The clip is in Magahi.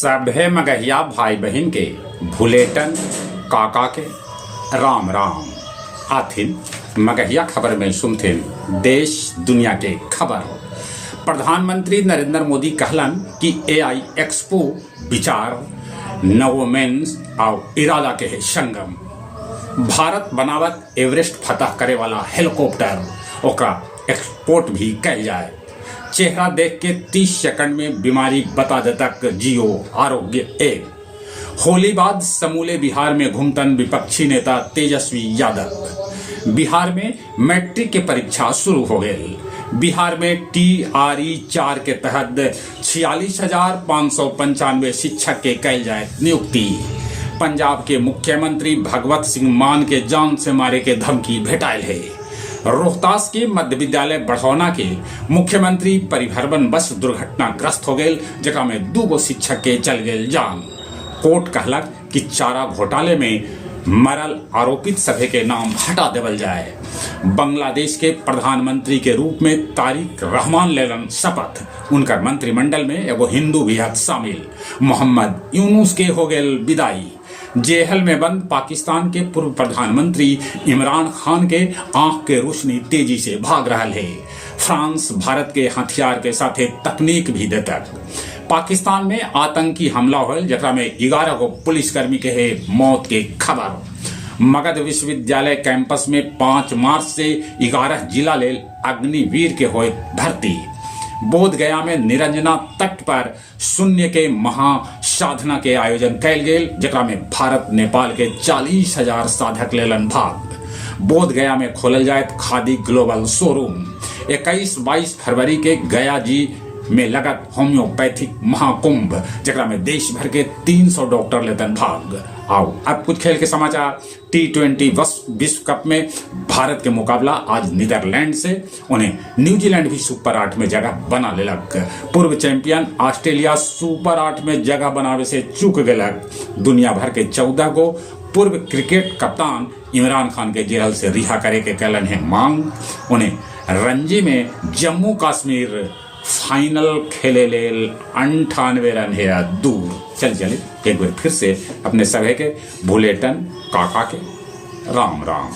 सभे मगहिया भाई बहिन के भुलेटन काका के राम राम। आथिन मगहिया खबर में सुनथिन देश दुनिया के खबर। प्रधानमंत्री नरेंद्र मोदी कहलन कि एआई एक्सपो विचार, नवोन्मेष आउ इरादा के हे संगम। भारत बनावत एवरेस्ट फतह करे वाला हेलीकॉप्टर, ओकरा एक्सपोर्ट भी कैल जाए। चेहरा देख के 30 सेकंड में बीमारी बता देतक जियो आरोग्य ऐप। होली बाद समूले बिहार में घूमतन विपक्षी नेता तेजस्वी यादव। बिहार में मैट्रिक के परीक्षा शुरू हो गई। बिहार में टीआरई 4 के तहत 46,595 शिक्षक के कैल जाए नियुक्ति। पंजाब के मुख्यमंत्री भगवत सिंह मान के जान से मारे के धमकी भेटायल है। रोहतास के मध्य विद्यालय बढ़ौना के मुख्यमंत्री परिभ्रमण बस दुर्घटनाग्रस्त हो गए, जकरा में दू गो शिक्षक के चल गए जान। कोर्ट कहलक कि चारा घोटाले में मरल आरोपित सभे के नाम हटा देवल जाए। बांग्लादेश के प्रधानमंत्री के रूप में तारिक रहमान लेलन शपथ। उनकर मंत्रिमंडल में एगो हिंदू भी हथ शामिल। मोहम्मद यूनुस के हो गेल विदाई। जेहल में बंद पाकिस्तान के पूर्व प्रधानमंत्री इमरान खान के आंख के रोशनी तेजी से भाग रहा है। फ्रांस भारत के हथियार के साथे तकनीक भी देतक। पाकिस्तान में आतंकी हमला होल, जकरा में 11 गो पुलिसकर्मी के है मौत के खबर। मगध विश्वविद्यालय कैंपस में 5 मार्च से 11 जिला लेल अग्निवीर के होए भर्ती। बोध गया में निरंजना तट पर शून्य के महासाधना के आयोजन कैल गेल, जकरा में भारत नेपाल के 40,000 साधक लेलन भाग। बोध गया में खोलल जाए खादी ग्लोबल शोरूम। 21-22 फरवरी के गया जी में लगत होम्योपैथिक महाकुंभ, जकरा में देश भर के 300 डॉक्टर लेतन भाग। आओ अब कुछ खेल के समाचार। टी20 विश्व कप में भारत के मुकाबला आज नीदरलैंड से। उन्हें न्यूजीलैंड भी सुपर 8 में जगह बना लेलक। पूर्व चैंपियन ऑस्ट्रेलिया सुपर 8 में जगह बनावे से चूक गेलक। दुनिया भर के 14 गो पूर्व क्रिकेट कप्तान इमरान खान के जेल से रिहा करे के कैलन है मांग। उन्हें रणजी में जम्मू कश्मीर फाइनल खेले लेल 98 रन है दूर। चल चले एक बार फिर से अपने सभे के भुलेटन काका के राम राम।